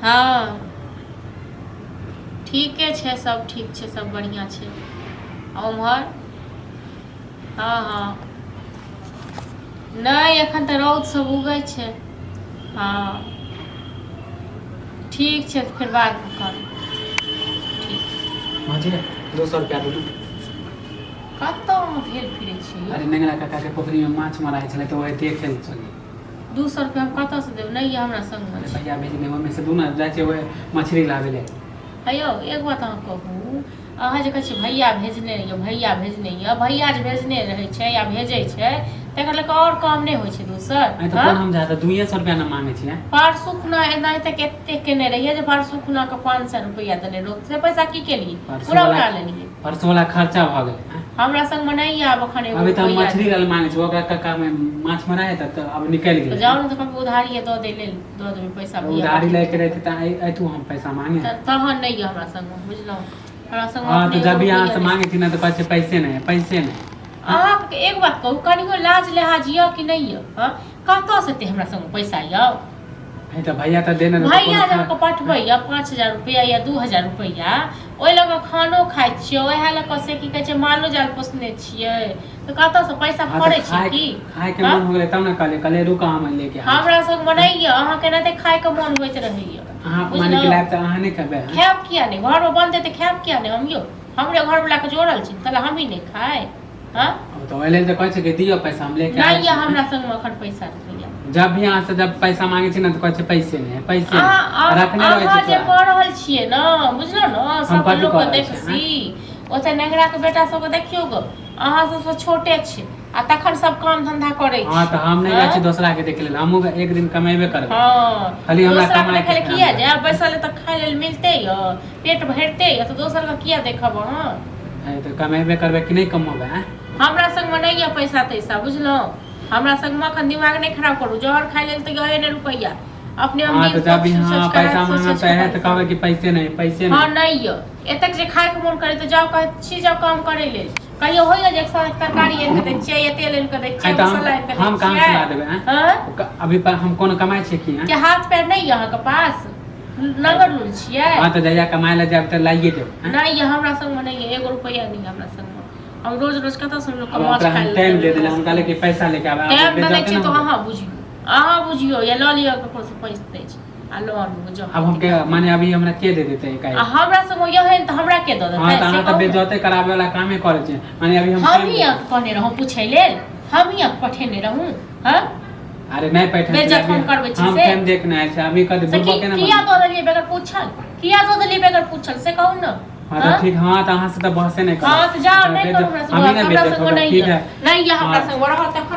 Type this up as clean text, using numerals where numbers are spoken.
हँ, ठीके छै, सब ठीक छै, सब बढ़िआँ छै। आ उम्हर? हँ हँ, नहि, एखन तऽ रौद सब उगै छै। हँ, ठीक छै, तऽ फेर बादमे करब। ठीक। माँ जी, 200 रुपया दे दू। कतऽ अहाँ भेल फिरै छी यौ? अरे, नेंगरा काका के पोखरी में माछ मराइ छलै तऽ ओहे देखे लए चली। 200 रुपया हम कतऽसँ देब? नहि यऽ हमरा संगमे। अरे, भैया भेजने, ओहिमे से दू ने, जाइ छियै ओहे मछली लाबै लए। हे यौ, एक बात अहाँ कहू, अहाँ जे कहै छियै भैया भेजने यऽ, भैया भेजने यऽ, भैया जे भेजने रहै छै या भेजै छै, तकर लऽ कऽ आओर काम नहि होइ छै दोसर? आइ तऽ कोन हम जादा 200 रुपया ने मांगे छियै। परसू खुना एनाहिते कते केने रहियै जे परसू खुना के 500 रुपया देने रहो, से पैसा की केलियै? परसू पूरा वाला उड़ा लेलियै। परसू वाला खर्चा भऽ गेलै, आँय? हमरा संग मे नहि आब एखन एगो अभी तऽ हम रुपैआ। मछली लेल मांगे छी, ओकरा कक्का मे माछ मराय तऽ अब निकलि तऽ गेलै। जाउ ने तऽ कभी उधारिये दऽ दै लेल, दऽ देबै पैसा भैया। उधारी लैके रहतै तऽ अयतू हम पैसा मांगे? तऽ तहन नहि यऽ हमरा संग, बुझलहुँ? हमरा संग हँ, अपने तऽ जब एगो भी अहाँ रुपैआ से नहि। मांगे छी ने तऽ कहै छै पैसे नहि है, पैसे नहि। अहाँके एक बात कहू, कनियो लाज लिहाज यऽ कि नहि यऽ? हँ, कतऽसँ एते हमरा संग पैसा यऽ? है तऽ भैया तऽ देने रहै। भैया जे अहाँके पठबैया 5000 रुपैआ या 2000 रुपैआ, ओहि लऽ कऽ खानो खाइ छियै, ओएह लऽ कऽ से की कहै छै, मालो जाल पोसने छियै, तऽ कतऽसँ पैसा हँ, फड़ै तऽ छै खाय की? खायके हँ? मन हो गेलै तब ने कहलियै, कहलियै रुक हम लेके आबै छी। हमरा संग नहि यऽ, अहाँके एनाहिते खायके मोन होइत रहैया। अहाँ माने कि बुझलहुँ? लायब तऽ अहाँ नहि खेबै? हँ? खायब किया नहि? घरमे बनतै तऽ खायब किया नहि हम यौ? हमरे घरवला के जोड़ल छी तऽ हमही नहि खाय? हँ? तऽ ओहि लेल तऽ कहै छै कि दियौ पैसा, हम लेके आबै नहि यऽ छी। हमरा संगमे एखन पैसा रुपैआ। जब भी अहाँ से जब पैसा मांगे छी ने तऽ कहै छै पैसे नहि है, पैसे अहाँ नहि, रखने रहै अहाँ छै जे चोरा। कऽ रहल छियै ने, बुझलहुँ ने, सब कथी लोक कऽ के रहल देखसी ओतऽ नेंगरा के बेटा सबके देखियौ गो, अहाँ सबसँ छोटे छै आ तखन सब काम धंधा करै हँ, छी। तऽ हम नहि जाइ छी दोसरा के देखे लेल, हमहूँ एक दिन कमेबे करबै। हँ, खाली हमरा दोसरा के कमाइ देखै के लए किया काम। जायब? बैसल तऽ खाय लेल मिलते यऽ, पेट भरिते यऽ, तऽ दोसर के किया देखब अहाँ? है तऽ कमेबे करबै कि नहि कमेबै, आँय? हमरा संगमे नहि यऽ पैसा तैसा, बुझलहुँ? हमरा संगमे एखन दिमाग नहि खराब करू। जहर खाय लेल तऽ यहे नहि रुपैआ अपने हम हँ, दिन तऽ जब सोचि यहाँ सोचि कऽ पैसा राति सोचि मांगब सोचि तऽ कऽ है तऽ कहबै कि पैसे नहि, पैसे हँ नहि। नहि यऽ एतेक जे खायके मोन करे तऽ जाउ, कहै छी जाउ काम करै लेल। कहियो होइया जे एक साँझ तरकारी आनि कऽ दै छियै या तेल आनि कऽ दै आँय छियै, तऽ हम मसाला आनि कऽ दै हम कहाँ से छियै? ला देबै, आँय? हँ? अभी हम कोनो कमाइ छियै की, आँय? के हाथ पैर नहि यऽ अहाँके पास? नंगर लूल छियै? हँ, तऽ जहिया कमाइ लए जायब तऽ लाइए देब, आँय? नहि यऽ हमरा संगमे, नहि यऽ, एगो रुपैआ नहि यऽ हमरा संगमे। हम रोज रोज कतऽसँ लोकके अब माछ ओकरा खाय हम लेल टाइम देबै? दे देले, हम कहले कि पैसा लेके आबै, आब टाइम देने बेचते छियै ने तऽ होबै। अहाँ बुझियौ, अहाँ बुझियौ या लऽ लिअ ककरोसँ पैसा दै छै आ लऽ आनू जाउ। अब हम के माने अभी हमरा के दे देते आ एकाएक? हमरा संग यहे तऽ हमरा के दऽ हँ, देतै, तऽ से अहाँ तऽ कहू ने। बेजते कराबे वाला कामे करै छियै, माने अभी हम टाइम हमही दे अहाँके कहने रहौं पूछै लेल? हमही अहाँके पठेने रहौं? हँ? अरे नहि पैठे बेज्जत हम करबै छी हम से? टाइम देखने आयल छी अभी कथी से की बुड़बक के ने किया बनै। दऽ देलियै बगैर पूछल? किया दऽ देलियै बगैर पूछल, से कहू ने? हँ, तऽ ठीक, हँ, तऽ अहाँ से तऽ बहसे नहि करब। हँ, तऽ जाउ, नहि करू हमरा हमही संग नहि हमरा बेज्जत संग होबै, नहि ठीक यऽ है। नहि यऽ हमरा हँ। संग रहत तखन।